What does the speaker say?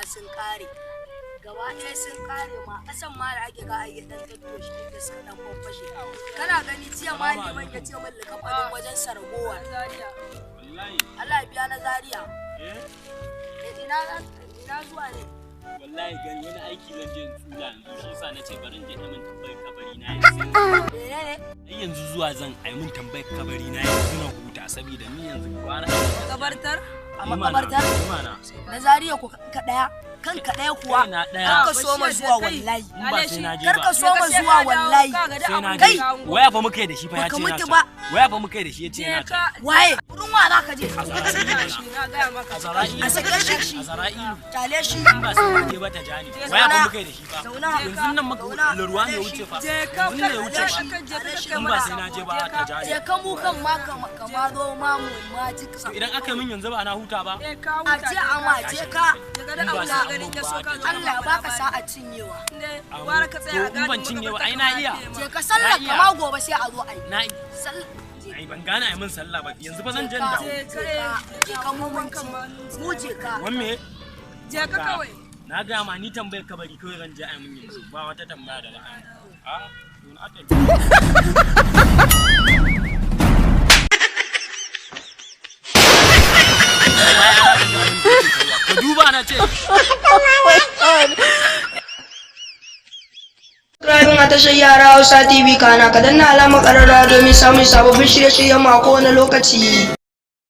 Sun kare gaba ɗaya, sun kare ma. Ƙasan ma da ake ga ai dan tattoshe inda suka dan faffashe. Kana gani, jiya ma liman ya ce min likafanin wajen saragowa. Wallahi. Allah ya biya na Zaria. Eh. Eh, ina ina zuwa ne? Wallahi gani wani aiki zan je in tsula yanzu, shi yasa nace bari in je ai min tambayar kabari na yanzu. Menene? Ai yanzu zuwa zan ai min tambayar kabari na yanzu na huta, saboda ni yanzu kwana Makabartar? A makabartar? Mana. Na Zaria ko? Kanka ɗaya, kanka ɗaya kuwa. Kaina ɗaya. Kar ka soma zuwa, wallahi. In ba sai na je Kar ba. ka soma zuwa, wallahi. Sai na Kai! je. Waya fa muka yi da shi fa, ya Baka ce na mutu can. ba. Waya fa muka yi da shi, ya ce Je na ka. can. Waye? Wurin wa za ka je? A Zara'ilu. Na gaya maka. A Zara'ilu. A sake shi. A Zara'ilu. Kyale shi. In ba sai na je ba, ta ja ni. Waya fa muka yi da shi fa. Zauna. Yanzu nan muka Zauna. ruwa ne wuce fa. Je ka. Yanzu ne wuce fa. Je ka. In ba sai na je ba, ta ja ni. Je ka. Mu kan ma ka ma zo ma mu ma ji ka. To, idan aka yi min yanzu ba na huta ba? Je ka. A je ama, je ka. Je ka da abu na ganin ya so ka zo. Allah ya baka sa'a cinyewa. Gwara ka tsaya a To, in ban gadin cinye ba, makabartar ai na ka iya. ma. Je ka sallar Na iya. ka ma, gobe sai a zo a yi. Na ai ban gane ai min sallah ba. Yanzu ba zan je in dawo. Je Je ka, je ka, mu mun ci mu, je ka. Wan me? Je ka kawai. Na gaya ma ni tambayar kabari kawai zan je ai min yanzu. Ba wata tambaya da za a yi. A to na tafi. Ka duba na ce. Subscribing a tashar Yara Hausa TV, kana ka danna alamar ƙararrawa domin samun sababbin shirye-shiryen mu a kowane lokaci.